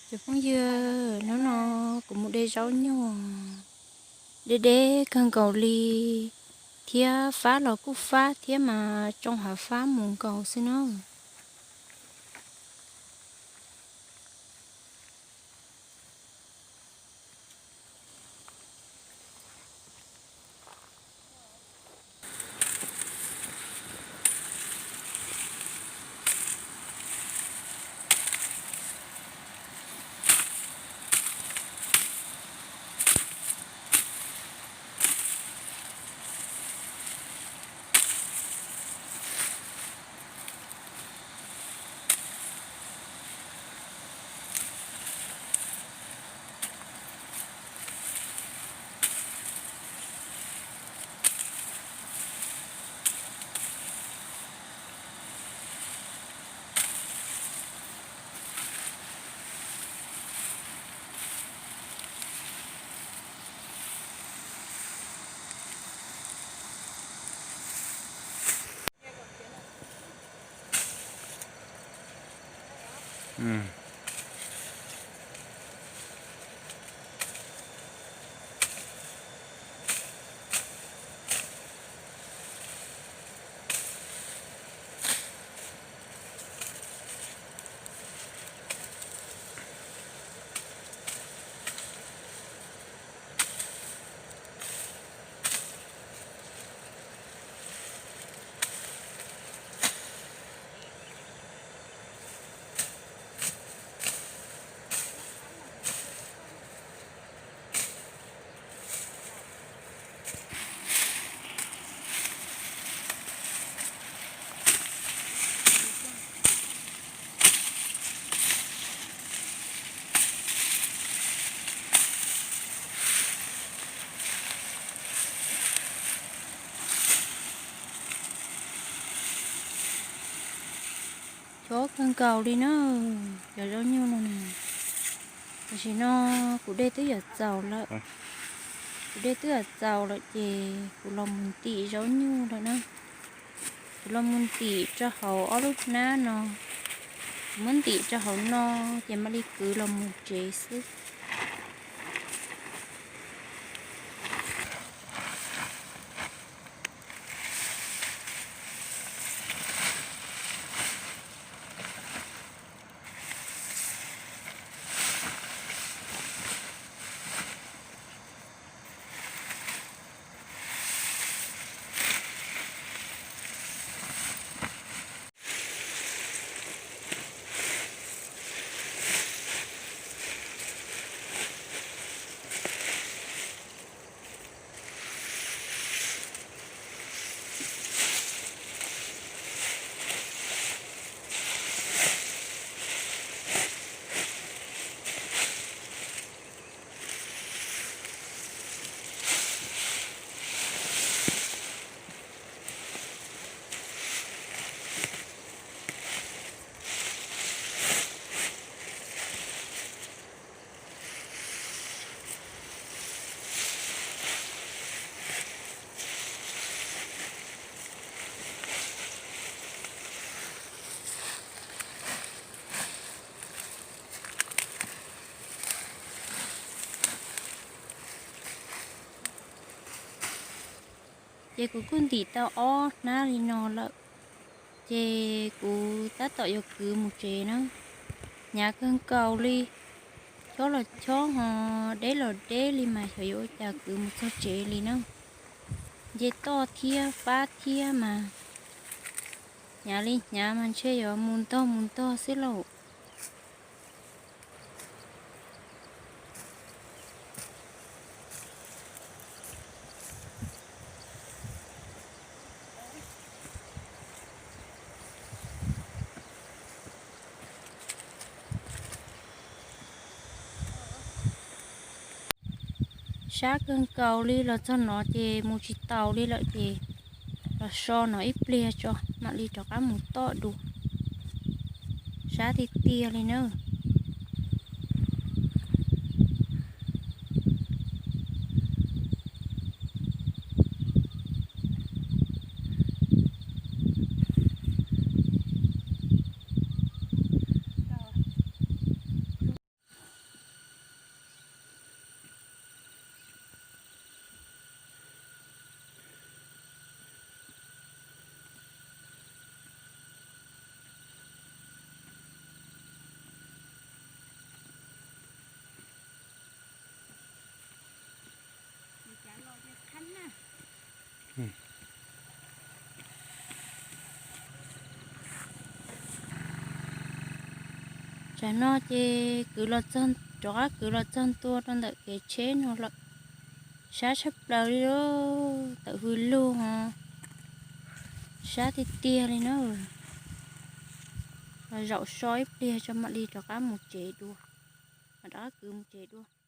Cov phooj ywg, hnub no kuv mus de zaub nyuj, deb deb kawg nkaus li, thiab fab los kuj fab thiab mas tsoo hav fab mus nkaus xwb na. Chob kawg nkaus li na, cov zaub nyuj no na. Tam sim no kuv de twb yuav txaus lawm. Kuv de twb yuav txaus lawm ces kuv los mus ntim zaub nyuj lawm na. Kuv los mus ntim rau hauv ob lub hnab no. Kuv muab ntim rau hauv no ces mam li kwv los mus tsev xwb. Ces kuv kuj ntim tau ob hnab li no lawm, ces kuv tab tom yuav kwv mus tsev na. Hnyav kawg nkaus li, chob los chob ho deb los deb li mas xyov yuav ua cas kwv mus txog tsev li na. Nce toj thiab fab thiab mas hnyav li hnyav mas ntshe yuav mus ntog mus ntog xwb lauj. Sab kawg nkaus li, los txog no ces mus tsis taus li lawm ces los so no ib pliag tso mam li rov qab mus toj dua. Sab tiag tiag li na. Tsam no ces kwv los txog, rov qab kwv los txog ntua rau ntawm kev tsheb no lawm. Sab tshaj plaws li, tawm hws lug os, sab tiag tiag li na. Los zaum so ib pliag tso mam li rov qab mus tsev dua, mam rov qab kwv mus tsev dua.